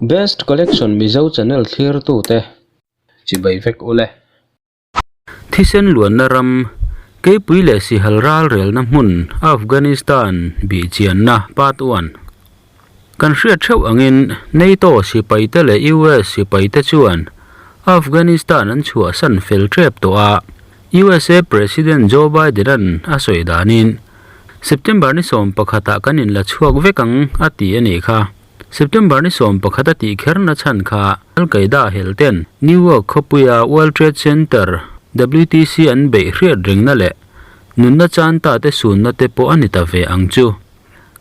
Best Collection Mizo channel thlirtute chibai vek ule. Thisen luanna ram, Keipui leh Sihal ralrelna hmun Afghanistan bihchianna Part One. Kan hriat theuh angin NATO sipaite leh US sipaite chuan Afghanistan an chhuahsan fel tep tawh a, USA President Joe Biden-a'n a sawi danin September ni 11 ah kan inla chhuak vek ang a ti a nih kha. September ni 11 a tih kherna chhan kha Al Qaeda hel ten New York khawpuia World Trade Center, WTC, an beih hriat rengna leh nunna chan ta te sunna te pawh a ni ta ve ang chu.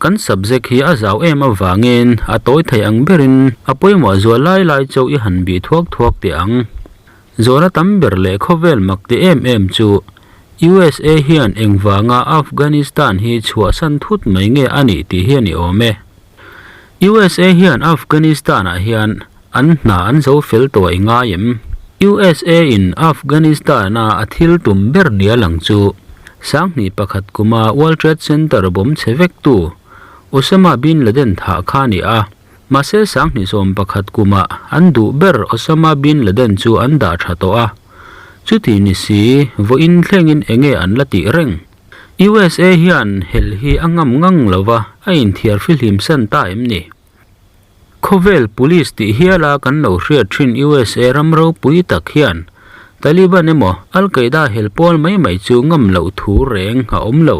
Kan subject hi a zau em avangin a tawi thei ang berin a pawimawh zual lai lai chauh i han bih thuak thuak teh ang. Zawhna tam ber leh khawvel mak ti em em chu USA hian engvanga Afghanistan hi chhuahsan thut mai nge a nih tih hi a ni awm e. USA hian Afghanistan-ah hian an hna an zo fel tawh i ngai em? USA in Afghanistan-a a thil tum ber nia lang chu sanghnih pakhat kuma World Trade Center bawm chhe vektu Osama bin Laden thah kha a ni a. Mahse sanghnih 11 kuma an duh ber Osama bin Laden chu an dah tha tawh a. Chuti ni si, vawiin thlengin enge an la tih reng? USA hian hel hi a ngam ngang lo va, a inthiar fihlim san ta em ni? Khawvel Police tih hiala kan lo hriat thin USA ram ropui tak hian Taliban emaw Al Qaeda hel pawl mai mai chu ngam loh thu reng a awm lo.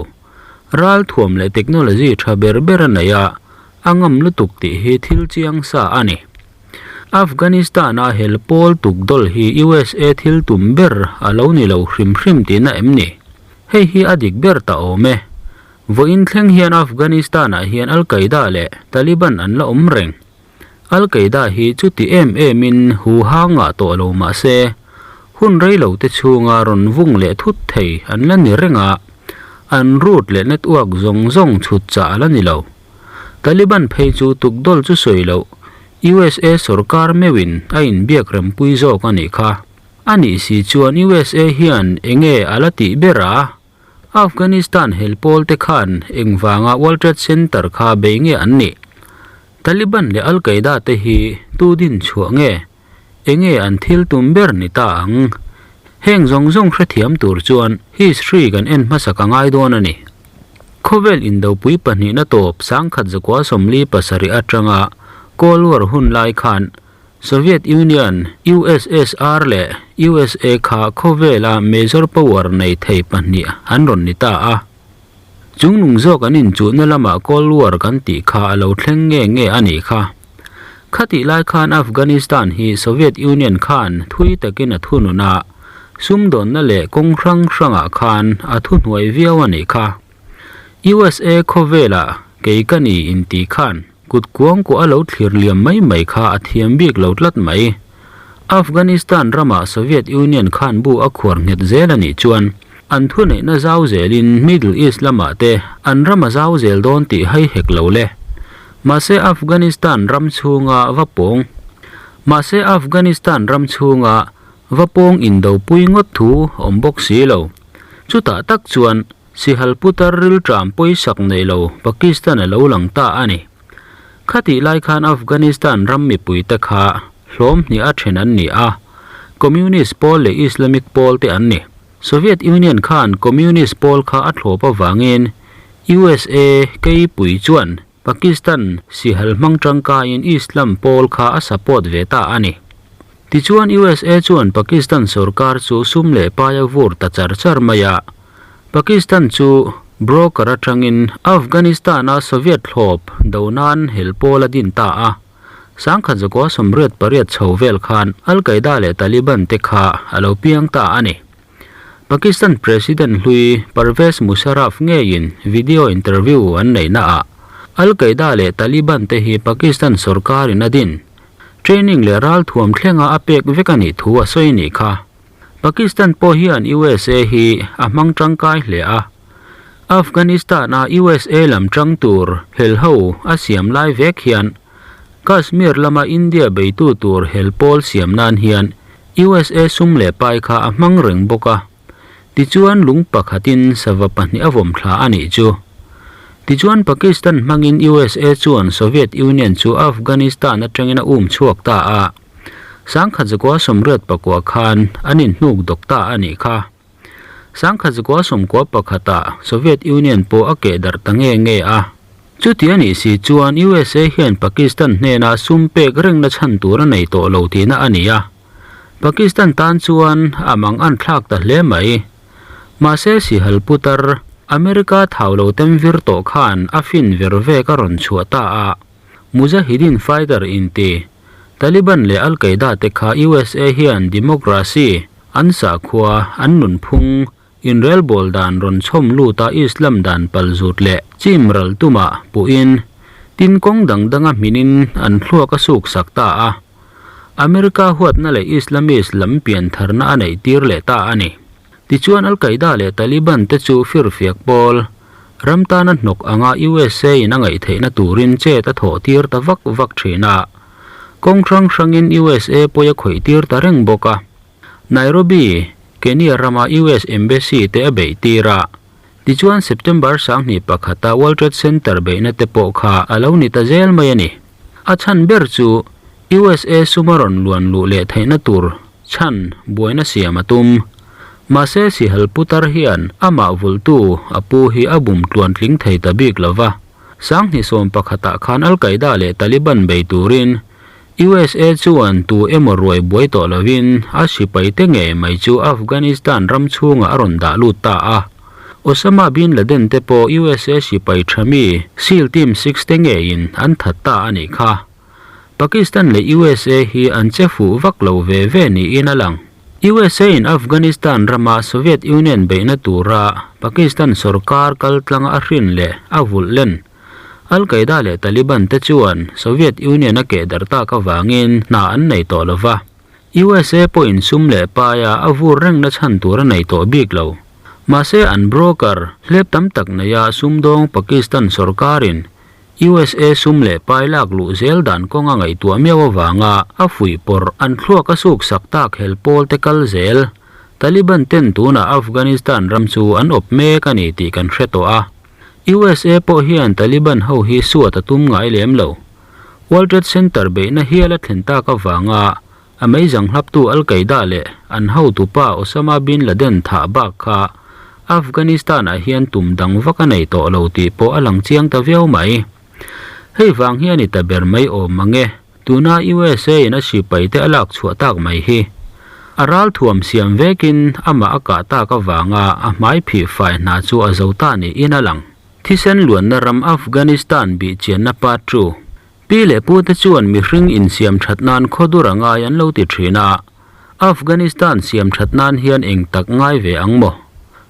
Ral thuam leh technology tha ber ber a nei a, a ngam lutuk tih hi thil chiang sa a ni. Afghanistan-a hel pawl tukdawl hi USA thil tum ber a lo ni lo hrim hrim tihna em ni? Hei hi a dik ber ta awm e. Vawiin thleng hian Afghanistan-ah hian Al Qaeda leh Taliban an la awm reng. Al Qaeda hi chuti em emin hu hang ngah tawh lo mah se, hun rei lo te chhunga rawn vung leh thut thei an la ni reng a, an route leh network zawng zawng chhut chah a la ni lo. Taliban phei chu tukdawl chu sawi loh, USA sorkar meuhin a inbiak rempui zawk a nih kha. A nih si chuan USA hian enge a la tih ber a? Afghanistan hel pawl te khan engvanga World Trade Center kha bei nge an nih? Taliban leh Al Qaeda te hi tu din chhuah nge? Enge an thil tum ber ni ta ang? Heng zawng zawng hrethiam tur chuan history kan en hmasak a ngai dawn a ni. Khawvel indopui pahnihna tawp 1947 atanga Cold War hun lai khan Soviet Union, USSR leh USA kha khawvela major power nei thei pahnih an rawn ni ta a. Chungnung zawk an inchuhna lamah Cold War kan tih kha a lo thleng nge nge a nih kha. Khatih lai khan Afghanistan hi Soviet Union khan thui takin a thunun a, sumdawnna leh kawng hrang hrangah khan a thuhnuai viau a nih kha. USA khawvela kei ka ni intih khan Kut kuang kuah a lo thlir liam mai mai kha a thiam bik lo tlat mai. Afghanistan ramah Soviet Union khan bu a khuar nghet zel a nih chuan an thuneihna zau zelin Middle East lamah te an ram a zau zel dawn tih hai hek lo le. Mahse Afghanistan ram chhunga va pawng Mahse Afghanistan ram chhunga va pawng indopui ngawt thu awm bawk si lo. Chutah tak chuan Sihal putar rilṭam pawisak nei lo Pakistan a lo lang ta a ni. Khatih lai khan Afghanistan ram mipuite kha hlawm hnih a then an ni a, Communist pawl leh Islamic pawl te an ni. Soviet Union khan Communist pawl kha a thlawp avangin USA keipui chuan Pakistan sihal hmang tangkaiin Islam pawl kha a support ve ta a ni. Tichuan USA chuan Pakistan sorkar chu sum leh pai a vur ta char char mai a. Pakistan chu broker atangin Afghanistan-a Soviet thlawp do nan hel pawl a din ta a. 1988 chho vel khan Al Qaeda leh Taliban te kha a lo piang ta a ni. Pakistan President hlui Pervez Musharraf ngeiin video interview an neihnaah Al Qaeda leh Taliban te hi Pakistan sorkarin a din training leh ralthuam thlenga a pek vek a nih thu a sawi a nih kha. Pakistan pawh hian USA hi a hmang tangkai hle a. Afghanistan-a USA lam tang tur hel ho a siam lai vek hian Kashmir lama India beitu tur hel pawl siam nan hian USA sum leh pai kha a hmang reng bawk a, tichuan lung pakhatin sava pahnih a vawm thla a nih chu. Tichuan Pakistan hmangin USA chuan Soviet Union chu Afghanistan atangin a um chhuak ta a. Sangkhat zakua 84 khan an inhnuk dawk ta a nih kha. Sangkhat zakua 91ah Soviet Union pawh a keh darh ta nge nge a. Chuti a nih si chuan USA hian Pakistan hnenah sum pek rengna chhan tur a nei tawh lo tihna a ni a. Pakistan tan chuan a mang an thlak ta hle mai. Mahse sihal putar, America thau lo tem vir tawh khan a fin ver vek a rawn chhuah ta a. Mujahideen fighter inti, Taliban leh Al Qaeda te kha USA hian democracy, an sakhua, an nunphung, inrelbawl dan rawn chhawm lut a Islam dan palzut leh chim ral tumah puhin tin kawng dang danga hminin an thluak a suksak ta a. America huatna leh Islamist lam piantharna a neih tir leh ta a ni. Tichuan Al Qaeda leh Taliban te chu firfiak pawl, ram tana hnawk anga USA in a ngaih theihna turin chet a thawh tir ta vak vak thin a. Kawng hrang hrangin USA pawi a khawih tir ta reng bawk a. Nairobi, Kenya rama US Embassy te a beih tir a. Tichuan September 21 a World Trade Center beihna te pawh kha a lo ni ta zel mai a ni. A chhan ber chu USA sum a rawn luan luh leh theihna tur chhan buaina siam a tum. Mahse sihal putar hian amah vultu a pu hi a bum tluan tling thei ta bik lo va. 2011 ah khan Al Qaeda leh Taliban bei turin USA chuan tu emaw ruai buai tawh lovin a sipai te ngei mai chu Afghanistan ram chhungah a rawn dah lut ta a. Osama bin Laden te pawh USA sipai tha mi SEAL Team Six te ngeiin an that ta a nih kha. Pakistan leh USA hi an che fuh vak lo ve ve niin a lang. USA in Afghanistan rama Soviet Union beihna tura Pakistan sorkar kaltlanga a hrin leh a vulh len Al Qaeda leh Taliban te chuan Soviet Union a keh darh tak avangin hna an nei tawh lo va. USA pawhin sum leh paia a vur rengna chhan tur a nei tawh bik lo. Mahse an broker hlep tam tak neia sumdawng Pakistan sorkarin USA sum leh pai lak luh zel dan kawng a ngaihtuah miau avanga a fuih pawrh an thluak a suk sak tak hel pawl te kal zel. Taliban ten tunah Afghanistan ram chu an awp mek a ni tih kan hre tawh a. USA pawh hian Taliban ho hi suat a tum ngai lem lo. World Trade Center beihna hial a thlen tak avanga a meizang hlaptu Al Qaeda leh an hotupa Osama bin Laden thah bak kha Afghanistan-ah hian tum dang vak a nei tawh lo tih pawh a lang chiang ta viau mai. Hei vang hi a ni ta ber mai awm mang e, tuna USA in a sipai te a lak chhuah tak mai hi. A ral thuam siam vekin amah a kah tak avanga a hmai phih fai hna chu a zo ta niin a lang. Thisen luanna ram Afghanistan bih chianna part two. Pi leh pu te chuan mihring insiam that nan khawdur a ngai an lo ti thin a, Afghanistan siam that nan hian eng tak ngai ve ang maw?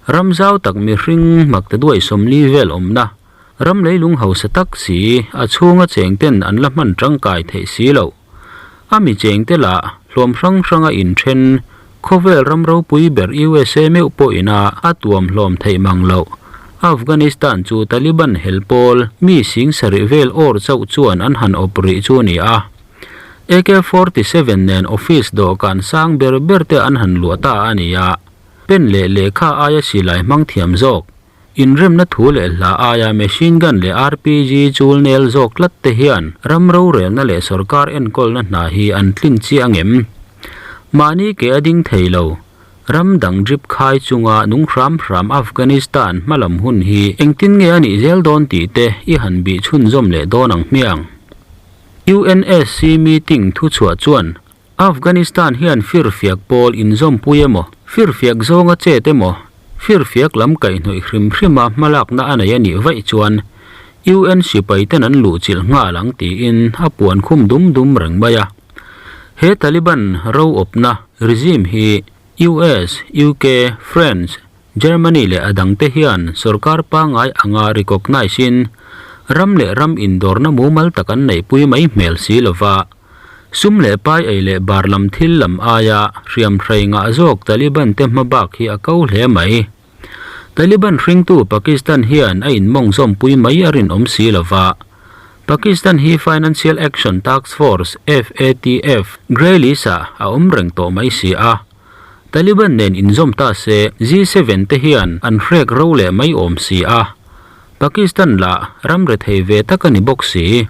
Ram zau tak mihring makte duai 40 vel awmna, ram leilung hausa tak si a chhunga cheng ten an la hman tangkai theih si lo. A mi cheng te lah hlawm hrang hranga inthen, khawvel ram ropui ber USA meuh pawhina a tuam hlawm theih mang loh. Afghanistan chu Taliban hel pawl mi 7000 vel awr chauh chuan an han awp rih chu a ni a. AK-47 nen office dawhkan sang ber ber te an han luah ta a ni a, pen leh lehkha aia silai hmang thiam zawk, inremna thu leh hla aia machine gun leh RPG chul nel zawk tlat te hian ram rorelna leh sorkar enkawlna hna hi an tlin chiah ang em? Mahni ke a ding thei lo, ram dang drip khai chunga nung hram hram Afghanistan hmalam hun hi engtin nge a nih zel dawn tih te i han bih chhunzawm leh dawn ang hmiang. UNSC meeting thuchhuah chuan Afghanistan hian firfiak pawl inzawmpui emaw, firfiak zawnga chet emaw, firfiak lam kaihhnawih hrim hrima hmalakna a nei a nih vaih chuan UN sipai ten an luhchilh nghal ang tiin a puan khum dum dum reng mai a. He Taliban ro awpna regime hi US, UK, France, Germany leh a dangte hian sorkar pangngai anga recognise in ram leh ram indawrna mumal tak an neihpui mai hmel si lova, sum leh pai ei leh bar lam thil lam aia hriam hrei ngah zawk Taliban te hmabak hi a ko hle mai. Taliban hringtu Pakistan hian a inmawng zawmpui mai a rinawm si lova, Pakistan hi Financial Action Task Force, FATF, grey list-ah a awm reng tawh mai si a. Taliban nen inzawm ta se G7 te hian an hrek ro leh mai awm si a. Pakistan lah ram rethei ve tak a ni bawk si.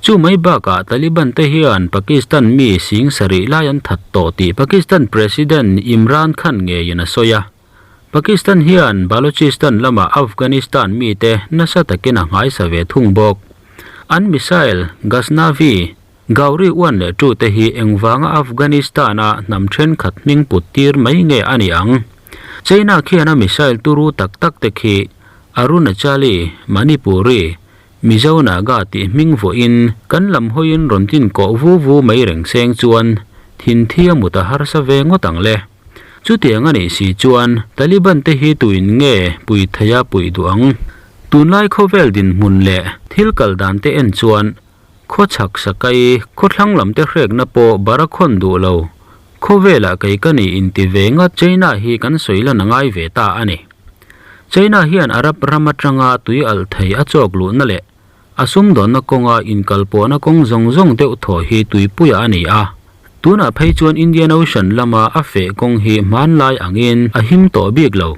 Chu mai bakah Taliban te hian Pakistan mi sing sarih lai an that tawh tih Pakistan President Imran Khan ngeiin a sawi a. Pakistan hian Balochistan lama Afghanistan mite nasa takin a nghaisa ve thung bawk. An missile Ghaznavi, Gauri uan leh tu te hi engvanga Afghanistan-a hnam thenkhat hming put tir mai nge a ni ang? China khian a missile turu tak tak te khi Arunachali, Manipuri, Mizo Naga tih hming vawiin kan lam hawiin rawn tin kawh vu vu mai reng seng chuan thinthi a mut a harsa ve ngawt ang le. Chutiang a nih si chuan Taliban te hi tuin nge pui theia puih duh ang? Tunlai khawvel dinhmun leh thil kal dan te en chuan khawchhak sakai khawthlang lam te hrekna pawh bar a khawn duh lo. Khawvelah kei ka nih inti ve ngat China hi kan sawi lan a ngai ve ta a ni. China hian Arab ram atanga tui alh thei a chawk luhna leh A sumdawnna kawnga inkalpawhna kawng zawng zawng deuh thaw hi tuipuiah a ni a. Tunah phei chuan Indian Ocean lama a feh kawng hi hmanlai angin a him tawh bik lo.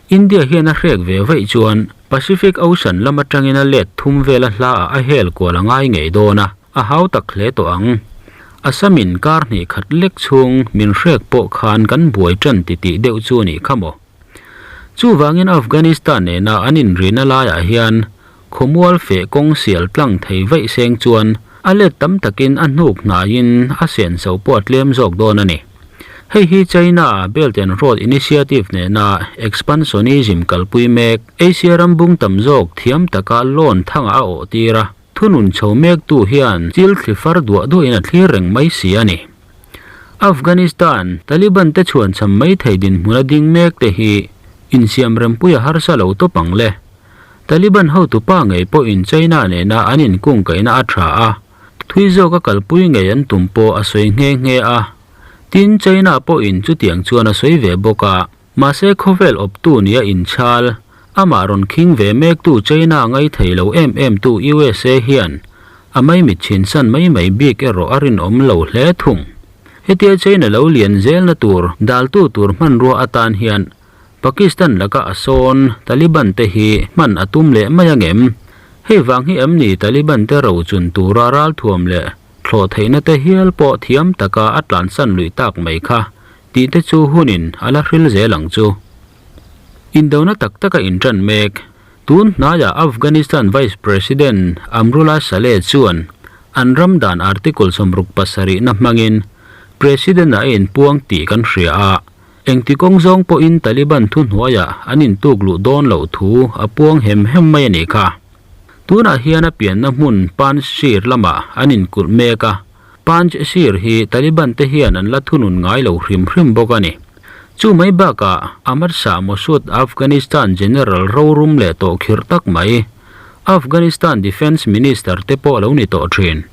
India hian a hrek ve vaih chuan Pacific Ocean lam atangin a let thum vela hlaah a hel kual a ngai ngei dawn a, a hau tak hle tawh ang. Assamin kar hnih khat lek chhung min hrek pawh khan kan buai tan titih deuh chu a nih kha maw. Chuvangin Afghanistan nena an inrihna laiah hian khawmual feh kawng sial tlang thei vaih seng chuan a let tam takin a hnuk hnaiin a senso pawh a tlem zawk dawn a ni. Hei hi China Belt and Road Initiative nena expansionism kalpui mek Asia ram bung tam zawk thiam taka loan thangah a awh tir a, thunun chho mektu hian chil thli far duah duahin a thlir reng mai si a ni. Afghanistan, Taliban te chhuancham mai thei dinhmun a ding mek te hi insiam rempui a harsa lo tawp ang le. Taliban hotupa ngei pawhin China nena an inkungkaihna a tha a, thui zawka kalpui ngei an tum pawh a sawi nghe nghe a. Tin, China pawhin chutiang chuan a sawi ve bawk a. Mahse khawvel awptu nia inchhal, amah rawn khing ve mektu China ngai thei lo em em tu USA hian a maimit chhinsan mai mai bik erawh a rinawm lo hle thung. Hetia China lo lian zelna tur daltu tur hmanrua atan hian Pakistan laka a sawn Taliban te hi hman a tum leh mai angem? Hei vang hi em ni Taliban te rochun tura ralthuam leh thlawh theihna te hial pawh thiam taka a tlansan luih tak mai kha tih te chu hunin a la hril zel ang chu. Indona tak taka inṭan mek. Tun hnaiah Afghanistan Vice President Amrullah Saleh chuan an ram dan Article 67 na hmangin President ah a inpuang tih kan hria a, engti kawng zawng pawhin Taliban thuhnuaiah an intuk luh dawn loh thu a puang hem hem mai a nih kha. Tunah hian a pianna hmun Panjshir lamah an inkulh mek a, Panjshir hi Taliban te hian an la thunun ngai lo hrim hrim bawk a ni. Chu mai bakah Ahmad Shah Massoud Afghanistan General rorum leh tawh khirh tak mai, Afghanistan Defence Minister te pawh lo ni tawh thin.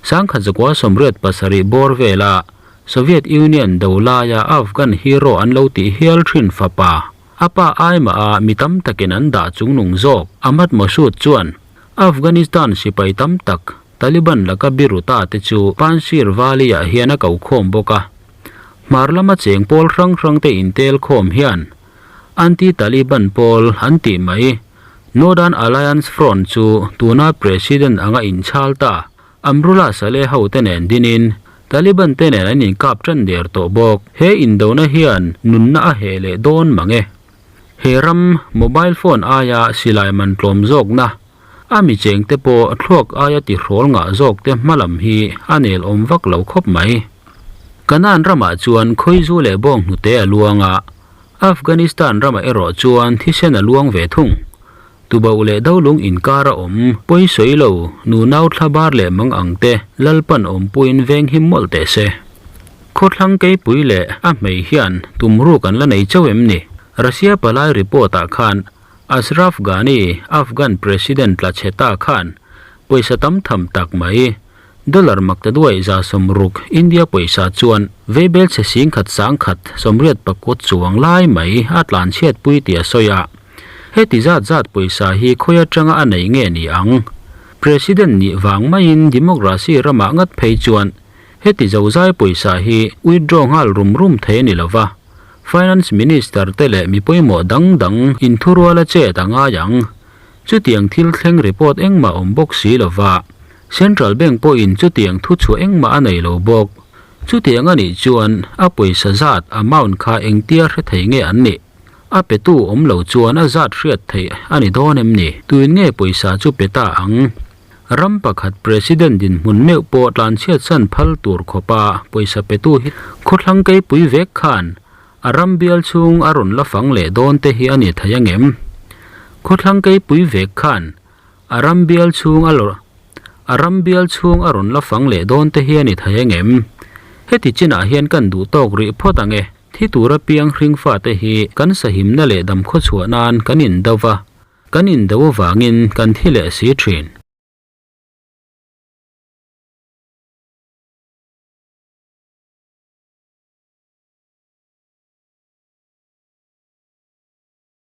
Sangkhat zakua 87 bawr vela Soviet Union do laia Afghan hero an lo tih hial thin fapa, a pa aimah a mi tam takin an dah chungnung zawk Ahmad Massoud chuan Afghanistan sipai tam tak Taliban laka biru ta te chu Panjshir Valley ah hian a ko khawm bawk a. Hmar lama cheng pawl hrang hrang te intel khawm hian Anti-Taliban pawl an tih mai. Northern Alliance Front chu tuna President anga inchhal ta Amrullah Saleh ho te nen dinin Taliban te nen an inkap tan der tawh bawk. He indona hian nunna a heh leh dawn mang e. He ram mobile phone aia silai man tlawm zawkna A mi chengte pawh thluak aia tihrawl ngah zawkte hmalam hi a nel awm vak lo khawp mai. Kanaan ramah chuan khawizu leh bawng hnute a luang a, Afghanistan ramah erawh chuan thisen a luang ve thung. Tubauh leh dolung inkar a awm, pawi sawi lo, nunau thlabar leh mang ang te Lalpan awmpuiin veng him mawlh teh se. Khawthlang keipui leh a hmei hian tumruk an la nei chauh em ni? Russia palai report-ah khan Ashraf Ghani, Afghan President tla chhe ta khan pawisa tam tham tak mai, dollar maktaduai 60 India pawisa chuan veibel chhe singkhat sangkhat 80 pakut chuang lai mai a tlan chhiatpui tih a sawi a. Heti zat zat pawisa hi khawi atanga a nei nge ni ang? President nih vang maiin democracy ramah ngat phei chuan heti zozai pawisa hi withdraw nghal rum rum thei a ni lova. Finance Minister te leh mi pawimawh dang dang inthurual a chet a ngai ang. Chutiang thil thleng report engmah awm bawk si lo va, Central Bank pawhin chutiang thuchhuah engmah a nei lo bawk. Chutiang a nih chuan a pawisa zat, amount, kha engtia hre thei nge an nih? A petu awm lo chuan a zat hriat theih a ni dawn em ni? Tuin nge pawisa chu pe ta ang? Ram pakhat President dinhmun meuh pawh tlanchhiatsan phal tur khawpa pawisa petu hi khawthlang keipui vek khan a ram bial chhung a rawn la fang leh dawn te hi a ni thei angem? Khawthlang keipui vek khan a ram bial chhung a a ram bial chhung a rawn la fang leh dawn te hi a ni thei angem? Heti chinah hian kan duh tawk rih phawt ang e. Thi tura piang hringfate hi kan sahimna leh damkhawchhuah nan kan indo va, kan indo avangin kan thi leh si thin.